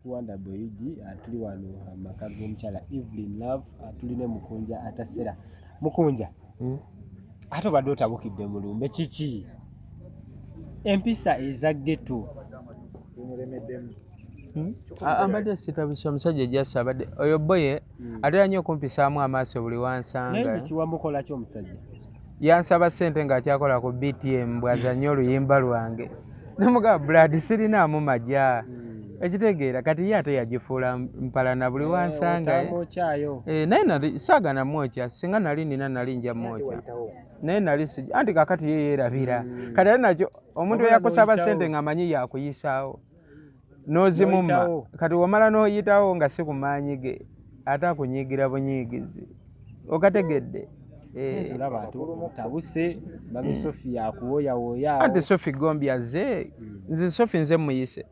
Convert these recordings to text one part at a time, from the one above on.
Tuli ku Wonder Boy UG, tuli wano amaka g'omukyala Evelyn Love, tuli ne Mukunja Atasera. Mukunja, ate obadde otabukidde mu lumbe kiki? Empisa eza ghetto. Hmm? Ambadde sitabisa omusajja jasi abadde oyo boye atera nnyo okumpisaamu amaaso buli wansanga. Naye kiki wamukola ki omusajja? Yansaba ssente ng'akyakola ku BTM bw'azannya oluyimba lwange. Namugamba Brad sirinaamu maja. Ekitegeera kati ye ate yagifuula mpalana buli wansanga. Otamwokyayo. Naye nali saagana mwokya, singa nali nina nali nja mwokya. Naye nali sijja anti kaakati ye yeerabira. Kati ate nakyo omuntu Oba eyakusaba n'oyitawo. ssente ng'amanyi yakuyisaawo n'ozimumma N'oyitawo. Kati womala n'oyitawo nga si ku maanyi ge ate akunyiigira bunyiigizi okategedde. Olaba ate otabuse mami Sophie akuwooyawooya awo. Anti Sophie Gombi azze, nze Sophie nze muyise.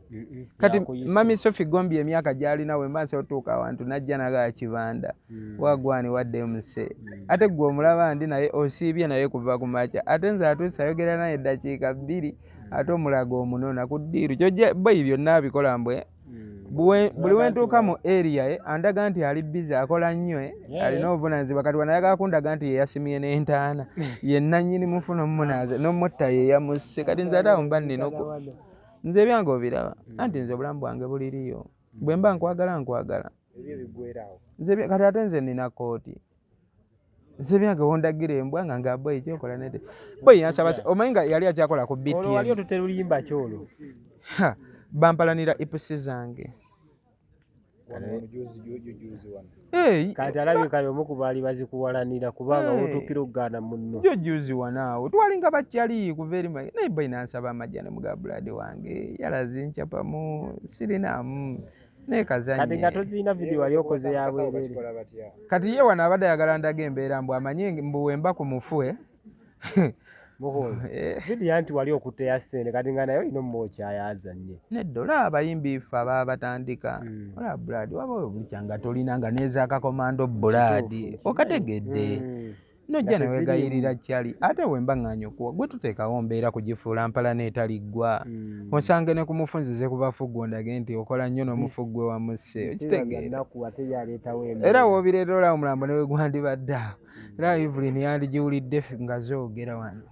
Kati mami Sophie Gombi emyaka gy'alina wemba nsobola otuuka awantu n'ajja naga kibanda wagwani wadde muse ate gwe omulaba ndi naye osiibye naye kuva ku makya ate nze atuuse ayogera naye eddakiika 2 ate omulaga omunona ku ddiiru kyojja boyi byonna abikola mbwe buli wentuuka mu area ye andaga nti ali busy akola nnyo alina obuvunaanyizibwa. Kati wano ayagala kundaga nti ye yasimye n'entaana ye nannyini mufu n'omumunaaza n'omutta ye yamusse. Kati nze ate awo mba nnina nze ebyange obiraba anti nze obulamu bwange buliriyo bwe mba nkwagala nkwagala nze kati ate nze nnina kooti nze ebyange wondagira embwa nga nga boyi kyokola nete boyi yansaba omanyi nga yali akyakola ku BTM. Olwo wali otute luyimba ki olwo? Ha, bampalanira ipusi zange. Kati alabika y'omu ku baali bazikuwalanira kubanga wotuukira okugaana munno. Jo juzi wano awo twalinga bakyali kuva eri naye boyi nansaba amajja ne muga blood wange yalazi nchapamu sirinaamu naye kazannye. Kati nga tozirina video wali okoze ya bwerere. Kati ye wano abadde ayagala ndaga embeera mbu amanye mbu wemba ku mufu. Video anti wali okutte ya ssente kati nga naye olina omwokyaya azannye. Nedda olaba abayimbi ffe ababa batandika olaba Brad waba oyo buli kyanga tolina nga n'ezaakakomando Brad okategedde nojja Nga newegayirira kyali ate wemba ŋŋaanye okuwa gwe tuteekawo mbeera kugifuula mpala n'etaliggwa osange ne ku mufu nzize ku bafu gwe ondage nti okola nnyo n'omufu gwe wamusse okitegeera. Nnaku ate yaleetawo embeera. Era w'obireeta olaba omulambo ne we gwandibadde awo era Evelyn yandigiwulidde nga zoogera wano.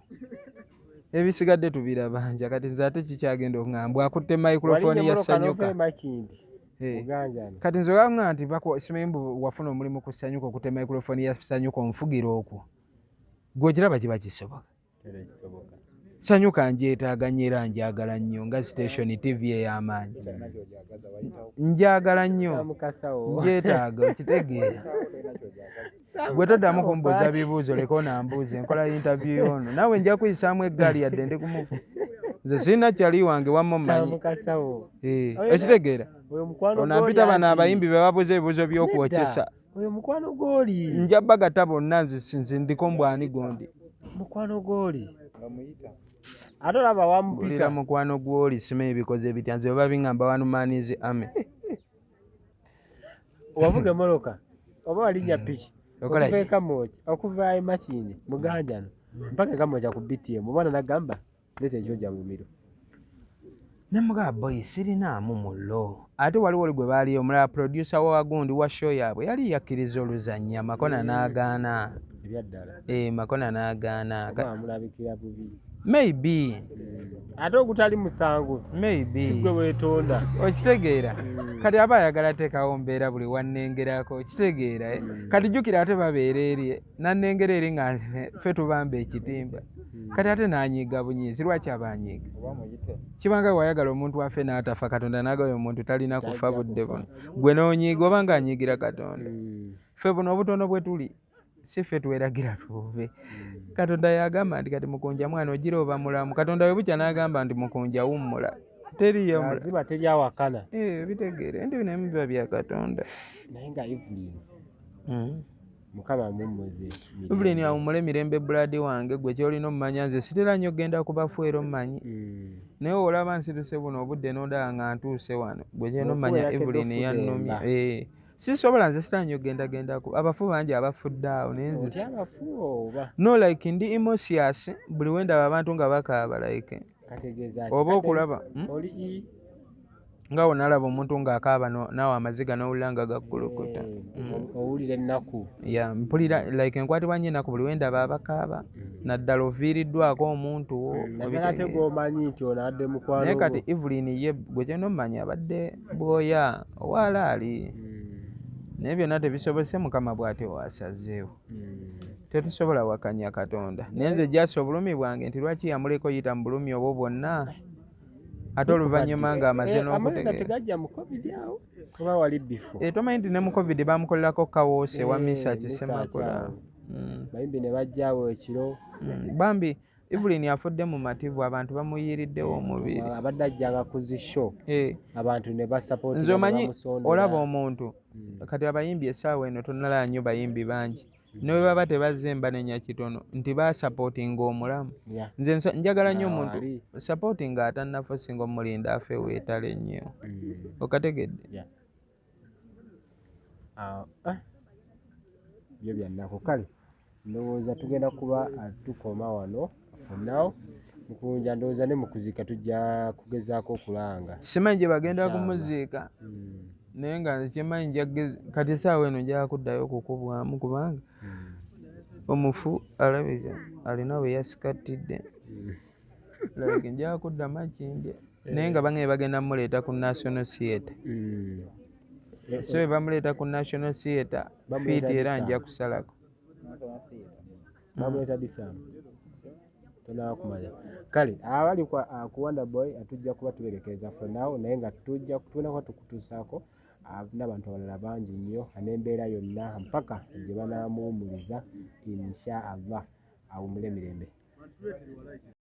Ebisigadde tubirabanja kati nze ate kikyagenda okuŋŋamba akutte microphone ya Sanyuka. Kati nze ogaŋŋamba nti simanyi mbu wafuna omulimu ku Sanyuka okutte microphone ya Sanyuka onfugira okwo. Gwe okiraba kiba kisoboka. Sanyuka ngyetaaga nnyo era njagala nnyo nga station TV ey'amaanyi. Njagala nnyo ngyetaaga okitegeera. Gwe toddamu kumbuuza bibuuzo leka onambuuze nkola interview ono naawe nja kuyisaamu eggaali yadde ndi ku mufu. Nze sirina kyali wange wamma omumanyi. Okitegeera onampita bano abayimbi be babuuza ebibuuzo by'okwokyesa. Oyo mukwano gw'oli. Nja bagatta bonna nze ndiko mbwani gondi. Mukwano gw'oli. Ate olaba wamupika. Mpulira mukwano gw'oli simanyi bikoze bitya nze oba biŋŋamba one man is army. Wavuga emmotoka oba walinnya piki Okola okuva ki? e Kamwokya okuva e Makindye Muganjano mpaka e Kamwokya ku BTM omwana n'agamba leeta ekyoja mumiro. Namugamba boyi sirinaamu mullo ate waliwo oli gwe baali omulala producer wa gundi wa show yaabwe yali yakkiriza oluzannya Makona n'agaana. Ebyaddala. Makona n'agaana. Oba amulabikira bubi. Maybe. Ate ogutali musango. Maybe. Si gwe weetonda. Okitegeera. Kati aba ayagala ateekawo mbeera buli wannengerako okitegeera. Kati jjukira ate babeera eri nannengera eri nga ffe tubamba ekitimba. Kati ate n'anyiiga bunyiizi lwaki aba anyiiga? Kibanga wayagala omuntu afe n'atafa Katonda n'agamba omuntu talina kufa budde buno. Gwe n'onyiiga oba ng'anyiigira Katonda. Ffe buno obutono bwe tuli si ffe tweragira tuve. Katonda yagamba nti kati Mukunja mwana ogira oba mulamu. Katonda bwe bukya n'agamba nti Mukunja wummula. Teriyo mulala. Mazima teri awakana. Bitegeere nti bino ebimu biba bya Katonda. Naye nga Evelyn. Mukama amummuze. Evelyn awummule mirembe Brad wange gwe ky'olina ommanya nze sitera nnyo kugenda ku bafu era ommanyi. Naye olaba nsiruse buno obudde n'ondaba nga ntuuse wano gwe ky'olina ommanya Evelyn yannumye. Sisobola nze sitera nnyo kugendagendako abafu bangi abafudde awo naye nze Otya abafu oba? No like ndi emotious buli we ndaba abantu nga bakaaba like Kategeeza ki? oba okulaba Oli Nga wonalaba omuntu ng'akaaba naawe amaziga n'owulira nga gakkulukuta. Owulira ennaku. Ya, mpulira like enkwatibwa nnyo ennaku buli wendaba abakaaba, naddala oviiriddwako omuntu wo. Naddala ate gw'omanyi nti ono adde mukwano. Naye kati Evelyn ye gwe kyolina omumanya abadde bwoya owaalaali, naye byonna tebisobose. Mukama bw'atyo waasazeewo, tetusobola wakanya Katonda. Naye nze jasi obulumi bwange nti lwaki yamuleka oyita mu bulumi obwo bwonna, ate oluvannyuma ng'amaze n'okutegeera. Tegajja mu COVID awo oba wali before? Tomanyi nti ne mu COVID bamukolerako kawoose wa Misa Kisemakula. Bayimbi ne bajjaawo ekiro. Bambi Evelyn afudde mu mativu, abantu bamuyiiriddewo omubiri. Abadde ajjanga ku zi show, abantu ne basapootinga. Nze omanyi olaba omuntu kati abayimbi essaawa eno tonnalaba nnyo bayimbi bangi, ne bwe baba tebazze mbanenya kitono nti basapootinga omulamu. Nze njagala nnyo omuntu sapootinga atannafa, osinga omulinda afe weetale nnyo. Okategedde? Byo byannaku. Kale ndowooza tugenda kuba tukoma wano for now. Mukunja, ndowooza ne mu kuziika tujja kugezaako okulanga. Simanyi gye bagenda kumuziika, naye nga nze kyemmanyi kati essaawa eno njagala kuddayo okukubwamu, kubanga omufu alabika alina we yasikattidde, alabika njagala kudda Makindye, naye nga bangambye bagenda mmuleeta ku National Theatre. So bwe bamuleeta ku National Theatre, fiiti era nja kusalako. Bamuleeta Disamba, tonaba kumanya. Kale abali ku Wonder Boy tujja kuba tuberekereza for now, naye nga tujja tugenda kuba tukutuusaako n'abantu abalala bangi nnyo n'embeera yonna mpaka gye banaamuwummuliza, insha Allah. Awummule mirembe.